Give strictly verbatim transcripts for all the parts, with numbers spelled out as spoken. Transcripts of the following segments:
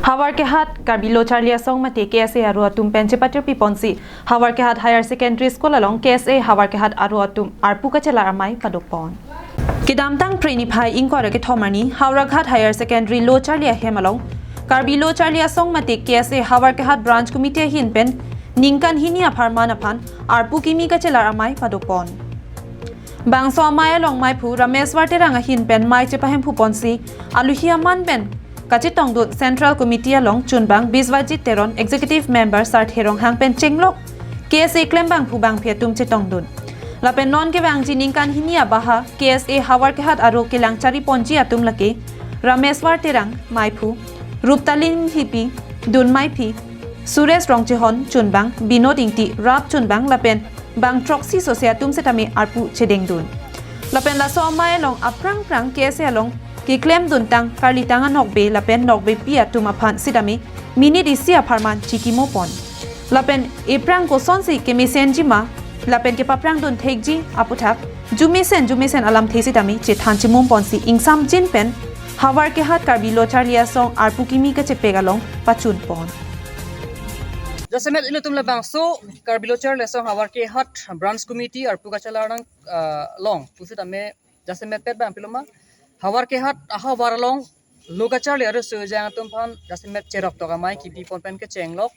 Havarkehat Karbi Lo Charli Asong mate K S A aro atum pen chepatirpi ponsi Havarkehat Higher Secondary School along K S A Havarkehat aro atum arpu kachelar amei padopon. Kedamtang Phre niphai ingkoi ra kethom arni Howraghat Higher Secondary Lo Charli ahem along Karbi Lo Charli Asong mate K S A Havarkehat Branch Committee ahin pen ningkan hini apharman aphan arpu kimi kachelar amei padopon. Bangso amei along meiphu Rameshwar Terang ahin pen mei chepahemphu ponsi aluhi aman pen kachetongdun Central Committee along chunbang Biswajit Teron, Executive Member Sarthe Ronghang pen chenglok K S A klembangphu bangphi atum chetongdun. Lapen non kevangji ningkan hini abaha K S A Havarkehat aro kelang chari ponji atum lake Rameshwar Terang meiphu, Ruptalin Hipi dun meiphi, Suresh Rongchehon chunbang, Binod Ingti rap chunbang lapen bang throksi sose atum setame arpu chedengdun. Lapen laso amei along aphrang phrang K S A along keklemduntang karlitang anokbe lapen nokbepi atum aphan setame minute isi apharman chikimo pon. Lapen ephrang kosonsi kemesenji ma lapen kepaphrangdun thekji aputhak jumesen jumesen alamthe setame chethan chimum ponsi ingsamjin pen Havarkehat Karbi Lo Charli Asong arpu kimi kachepek along pachun pon. Jasemet ilitum labangso Karbi Lo Charli Asong Havarkehat Branch Committee arpu kachelar nang, ah, long pusitame jasemet pet bang piloma Havarkehat ahavar along lo kacharli aro sojang atum aphan jasemet cherok tok amei kipi pon pen kechenglok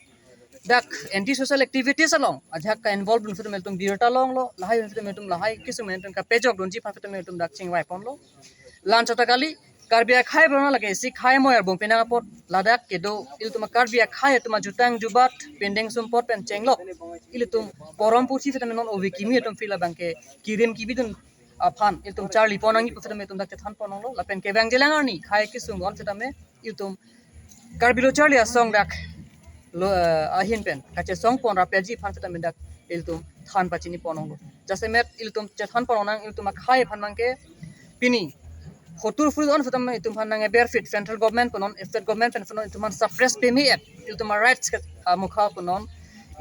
dak anti social activities along ajak ka-involve dun pusitame ilitum birta longlo, lahai pusitame ilitum lahai kisum pen kapejokdunji aphan pusitame ilitum dak chingvai ponlo. La-anchot ta kali, Karbi akhei abang lake isi khei amoi arbung penang apot ladak kedo ilitum Karbi akhei atum ajutang jubat pendeng sumpot pen chenglok ilitum porom pusi pusitame non ove kimi atum phi labang ke kirim kibidun aphan ilitum charli pon nangji pusitame ilitum dak chethan pon longlo. Lapen kevangjilang arni khei kisum gon pusitame ilitum Karbi Lo Charli Asong dak lo, eh, ahin pen kachesong pon rapyaji aphan pusitame dak ilitum than pachini pon longlo. Jasemet ilitum chethan pon nang ilitum akhei aphan abang ke pini hotur fru on pusitame ilitum aphan nang eber fit central government punon, state government pen punon ilitum aphan suppress peme et ilitum rights ke amokha punon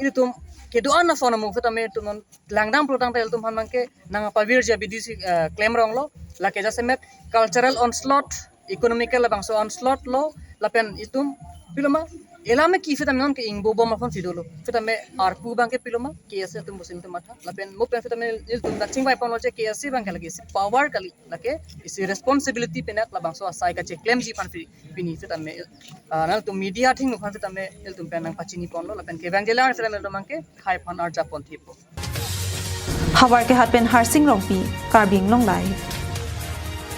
ilitum kedo-an ason amung pusitame ilitum non langdam pulotangte ilitum aphan abang ke nang pavirji abidi si, eh, klem ronglo, lake jasemet cultural onslaught, economical labangso onslaught lo, lapen itum piloma elame ki pusitame non ke ingbo bom aphan si dolo. Pusitame arpu abang ke piloma K S A atum pusi ilitum matha. Lapen mo pen pusitame ilitum dak chingvai ponlo je K S A abang ke lake isi power kali, lake isi responsibility penak labangso asai kacheklemji aphan pi-, pini pusitame, ah, nangtum media thing aphan pusitame ilitum pen nang pachini ponlo lapen kevangjilang pusitame ilitum abang ke khei aphan arjap pon thipo. Havarkehat pen Harsing Rongpi, Karbi Anglong Live.